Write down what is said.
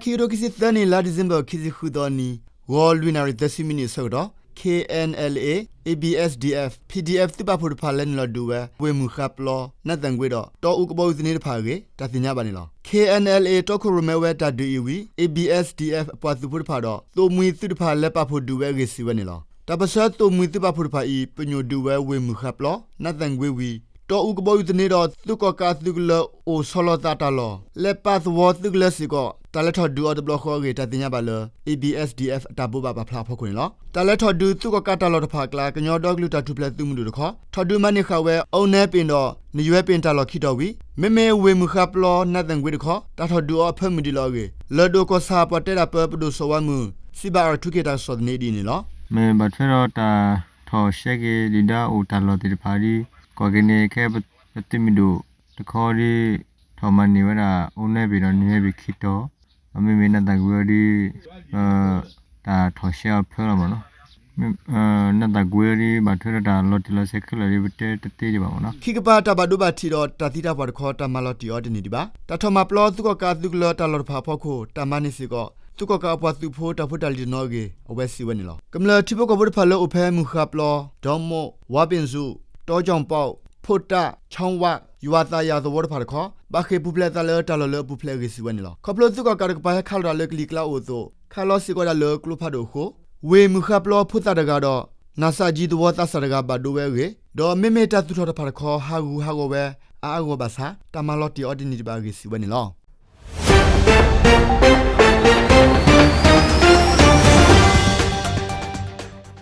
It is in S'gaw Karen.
ခံကထိခံဆံသၢနံၣ် လါဒံၣ်စ့ဘၢၣ် ခံဆံဃုသီနံၤ ဂီၤလွံၢ်နၣ်ရံၣ်သၢဆံမံးနံးအဆၢကတီၢ် K N L A, A B S D F, P D F သုးပာ်ဖှိၣ်တဖၣ်လဲၤနုာ်လီၤဒုးဝဲ ဝ့ၢ်မုၢ်ဃါပျီ, နၢ်သၣ်ကွ့ဒီး တီအူကဘီယူၤသန့တဖၣ်အဂ့ၢ် တၢ်သ့ၣ်ညါဘၣ်န့ၣ်လီၤ. K N L A တီခိၣ်ရိၣ်မဲဝဲတၢ်ဒုးအံၤဝံၤ A B S D F အပှၤသုးဖိတဖၣ်ဒီး သိၣ်မှံသုးတဖၣ်လဲၤပာ်ဖှိၣ်ဒုးဝဲအဂ့ၢ်စံးဝဲန့ၣ်လီၤ. တၢ်ပၢၢ်ဆၢသိၣ်မှံသုးပာ်ဖှိၣ်တဖၣ်အံၤ ပညိၣ်ဒုးဝဲဝ့ၢ်မုၢ်ဃါပျီ, နၢ်သၣ်ကွ့ဝံၤ တီအူကဘီယူၤသန့ဒီး သုးကီၣ်ကးအသုးကလၢၤအိၣ်ဆီလီၤသးတၢ်လီၢ် လဲၤပာ်သဝီသုးကလၢၤစ့ၢ်ကီး တၢ်လဲၤထီၣ်ဒုးအီၤတဘျီဃီအဂ့ၢ် တၢ်သ့ၣ်ညါဘၣ်လၢ A B S D F အတၢ်ဘိးဘၣ်ပာ်ဖျါအဖီခိၣ်န့ၣ်လီၤ. တၢ်လဲၤထီၣ်ဒုးသုးကီၣ်ကးတၢ်လီၢ်တဖၣ်အကျါ ကညီဒီကလုာ်တၢ်ထူၣ်ဖျဲးသုးမုၢ်ဒိၣ်တခီ ထီၣ်ဒုးမၤန့ၢ်ဃာ်ဝဲ အူနဲပ့ၣ်ဒီး နယွဲပ့ၣ်တၢ်လီၢ်ခံတီၤဝံၤ မ့မ့ၢ်ဝ့ၢ်မုၢ်ဃါပျီ နၢ်သၣ်ကွ့တခီ တၢ်ထီၣ်ဒုးအီၤအဖၢမုၢ်ဒံးလီၤအဂ့ၢ် လၢၢ်ဒိၣ်ကီၢ်ဆၣ်ပှၤတဲတၢ်ပၢ ပဒိၣ်စီၤဝါမုၢ် စံးဘၣ်အါထူခ့ၣ်တၢ်ကစီၣ်သန့ဒ်အံၤန့ၣ်လီၤ. မ့ၢ်ဘၣ်ထွဲဒီးတၢ်ထီၣ်ရှဲက့ၤဒုၣ်ဒါအိၣ်တၢ်လီၢ်သ့ၣ်တဖၣ်ဒီး ကွၢ်က့ၤန့ၣ် ခဲပသုးမုၢ်ဒိၣ်တခီဒီး ထီၣ်မၤန့ၢ်ဝဲဒၣ် အူနဲပ့ၣ်ဒီး နယွဲပ့ၣ်ခံတီၤ, ဒီးမ့မ့ၢ်နၢ်သၣ်ကွ့အီၤဒီး တၢ်ထီၣ်ရှဲအီၤဖၢလီၤမ့ၢ်နီၤ. နၢ်သၣ်ကွ့အီၤဒီး ဘၣ်ထွဲဒီးတၢ်လီၤတံၢ်လီၤဆဲးခဲလၢာ်ဒီး ပတဲတသ့ဒံးဘၣ်မ့ၢ်နီၤ. ခံကပၤတၢ်ဘၣ်ဒိဘၣ်ထံးဒီးတၢ်သံတၢ်ပှၢ်တခီ တၢ်မၤလီၤတံၢ်အီၤတန့ၢ်ဒံးဘၣ်. တၢ်ထီၣ်မၤပျီသုးကီၣ်ကးအသုးကလၢၤတၢ်လီၢ်တဖၣ်အဖီခိၣ် တၢ်မၤန့ၢ်စ့ၢ်ကီး သုးကီၣ်ကးအပှၤသုးဖိတၢ်ဖိတၢ်လံၤတနီၤအဂ့ၢ် အဝဲစံးဝဲန့ၣ်လီၤ. ကမျၢၢ်ထံဖိကီၢ်ဖိတဖၣ်လၢအိၣ်ဖဲမုၢ်ဃါပျီ, ဒီမါ, ဝါပ့ၣ်စူး, တီကၠီၣ်ပီး, ဖိတၢ်, ခၠီဝး, ယွၤသးယၤသဝီတဖၣ်တခီ ဘၣ်ဃ့ၢ်ပူၤဖျဲးအသးလၢတၢ်လီၢ်လၢအပူၤဖျဲးအဂ့ၢ်စံးဝဲန့ၣ်လီၤ. ခီဖျိသုးကီၣ်ကးတကပၤဟဲခးလီၤတၢ်လၢကလံၤကျါအိၣ်အသိး ခးလီၤစ့ၢ်ကီးတၢ်လၢကျိဖးဒိၣ်အဃိ ဝ့ၢ်မုၢ်ဃါပျီဖိသၣ်တဂၤဒီး နၢ်စၢ်ကၠံသဝီသးစၢ်တဂၤဘၣ်ဒိဝဲအဂ့ၢ် ဒီးမ့မ့ၢ်တၢ်သူၣ်ထီၣ်တဖၣ်တခီ ဟးဂူာ်ဟးဂီၤဝဲအါအါဂီၢ်ဂီၢ်ဘၣ်ဆၣ် တၢ်မၤလီၤတံၢ်အီၤတန့ၢ်ဒံးဘၣ်အဂ့ၢ်စံးဝဲန့ၣ်လီၤ.